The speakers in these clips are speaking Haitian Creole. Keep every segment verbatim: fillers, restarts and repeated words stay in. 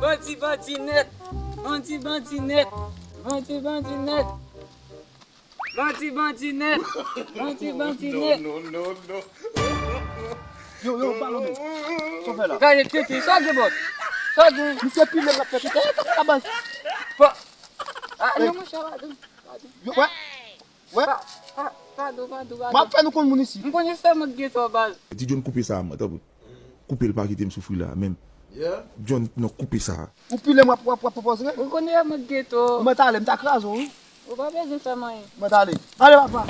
Bandi, bandi nèt. Bandi, bandi nèt. Bandi, bandi nèt. Bandi, bandi nèt. Bandi, bandi nèt. Non, non, non, non. Yo, yo, pale non. Sa w fè la? Gade tete, sa gen bòs. Sa gen. Misye pile m ap fè tete. E, kaka baz. Pa. Ah, non, monchè, padon. Padon. Yo, wè. Wè. Pa, pa, padon, padon, padon. M ap fè nou konn moun isit. M konn jis fè mwen gen twa baz. Ti John, koupe sa, mwen, tanpri. Koupe l, pa kite m soufri la menm. Yeah. John, non, koupe sa. Ou pile m, w ap, w ap, w ap pòze. Ou konnen mwen geto. Mwen t ale, m ta kraze w, wi. Ou pa bezwen fè m anyen. Mwen t ale. Ale, papa.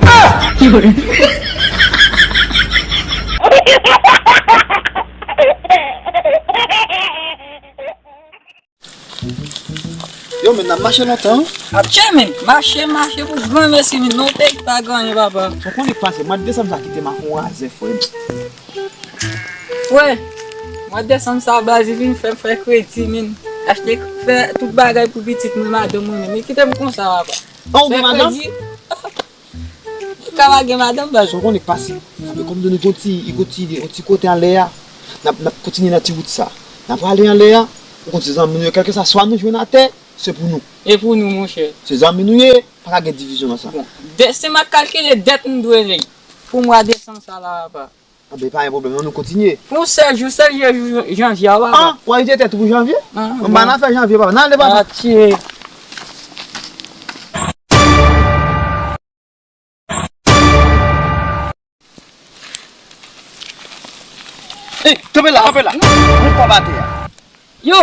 Yo, men n ap mache lontan. Ap tchè, men. Mache, mache pou granmesi, men non, peyi pa gen anyen, papa. Ou konnen k pase, mwa desanm sa kite m ak yon razè, frè m. Frè, mwa desanm sa, baz, li vin fè m fè kredi, men. Achte, fè tout bagay pou pitit mwen, madanm mwen, men. Men kite m konsa, papa. An, ou gen madanm? Fè kredi. Li ka pa gen madanm, baz. Ou konnen k pase. Apre, kòm nou gon ti, gon ti, gon ti kote anlè a, n ap, n ap kontinye nan ti wout sa. N ap prale anlè a, ou konn se zanmi nou ye, kèlkeswa, swa nou jwenn atè, se pou nou. E pou nou, monchè. Se zanmi nou ye, pa ka gen divizyon nan sa. Bon, de, si m ap kalkile dèt m dwe li pou mwa desanm sa la, papa. Anben, pa gen pwoblèm, non, nou kontinye. Pou sèl jou, sèl jou janvye a, papa. An, w a rete tèt ou pou janvye? An, m pa nan afè janvye, papa. Nan, ale, papa. Atye. Ey, kanpe la, kanpe la. Mwen pa bate a. Yo,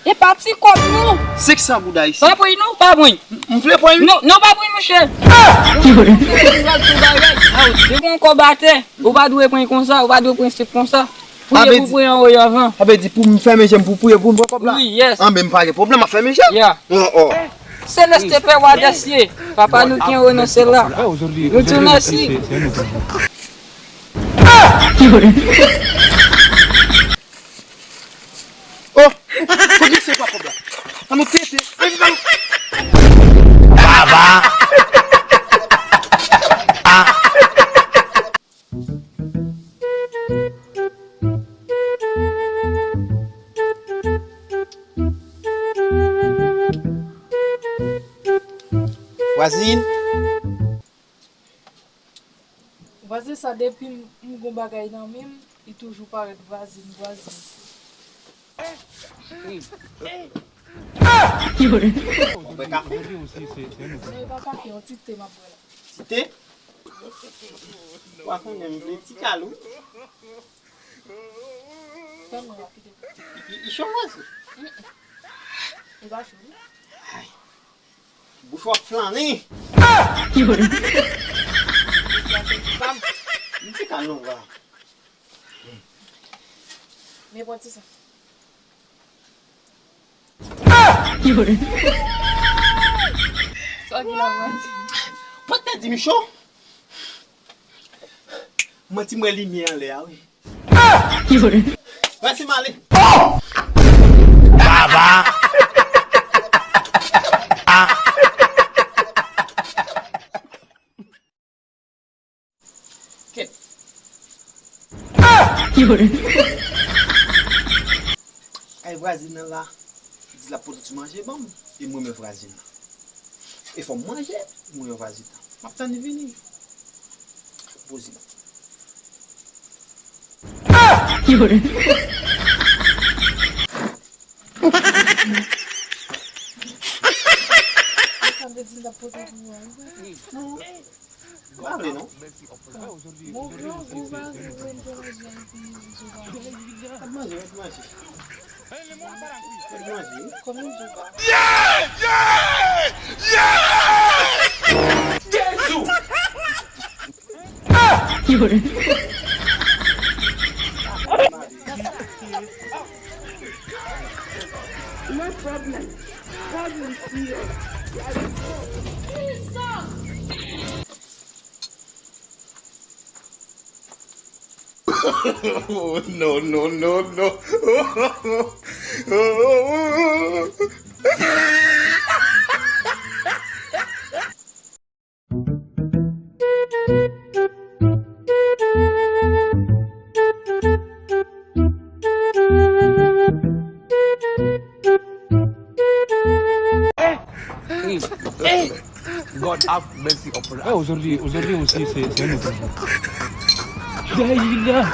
e pa ti kòb non. Senk san goud ayisyen. Pa pran non, pa pran. M vle pran wi. Non, non, pa pran, monchè. Ah! Ou pral sou bagay. Depi yon kòb atè, ou pa dwe pran konsa, ou pa dwe pran senp konsa. Priye pou pran anwo avan. Sa vle di pou m fèmen je m pou priye pou m pran kòb la? Wi, yes. Anben m pa gen pwoblèm, m ap fèmen je m. Yeah. Oh, oh. Seleste Pè wa dèsye, Papa nou ki anwo nan syèl la, nou di w mèsi. Oh, kote se pa kòb la? An nou tete. Baba. Ah. Vwazin. Vwazin sa depi m, m gon bagay nan men m, li toujou parèt vwazin, vwazin. Ou bwè kafe? Non, e pa kafe, yon ti te m ap bwè la. Ti te? Ou pa konnen m vle ti kal wi. Fè mwen rapide. Li, li cho vre se? Li pa cho non. Ay. Bouch w ap flannen. M ti kal non, va. Men pran ti sa. Sa w gen la manti. Mwen te di m cho. Manti mwen limyè anlè a wi. Mèsi m ale. Baba. Kèt. Ay vwazin nan la, li di l ap pote ti manje ban m, e m renmen vwazin nan. E fò m manje, m renmen vwazin nan. M ap tann li vini. Poze. Sa vle di l ap pote pou ou a, wi. Non. M pa vle non. Bon, bon, bon, manje, manje, manje. Ap manje, ap manje. Ap manje. Kòman m di w pa? Yeah! Yeah! Yeah! Jezi! No problem. Problem serious. No, no, no, no. God have mercy upon us. Aujourd'hui, aujourd'hui aussi, c'est c'est un autre jour. Dayila.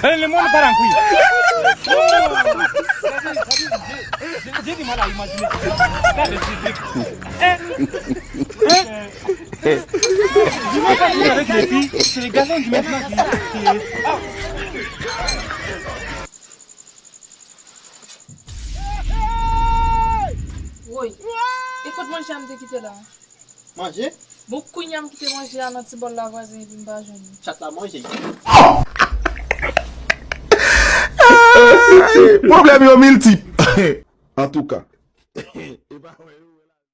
Eh, le monde part en couille. J'ai du mal à imaginer. Regardez, c'est vrai. Hein? Hein? Du mal à imaginer avec les filles, c'est les garçons du maintenant qui, qui... Ah. Woy, e kot manje a m te kite la? Manje? Bon, kounye a m kite manje a nan ti bòl la vwazen epi m pa jwenn li. Chat la manje. Pwoblèm yo miltip. Antouka,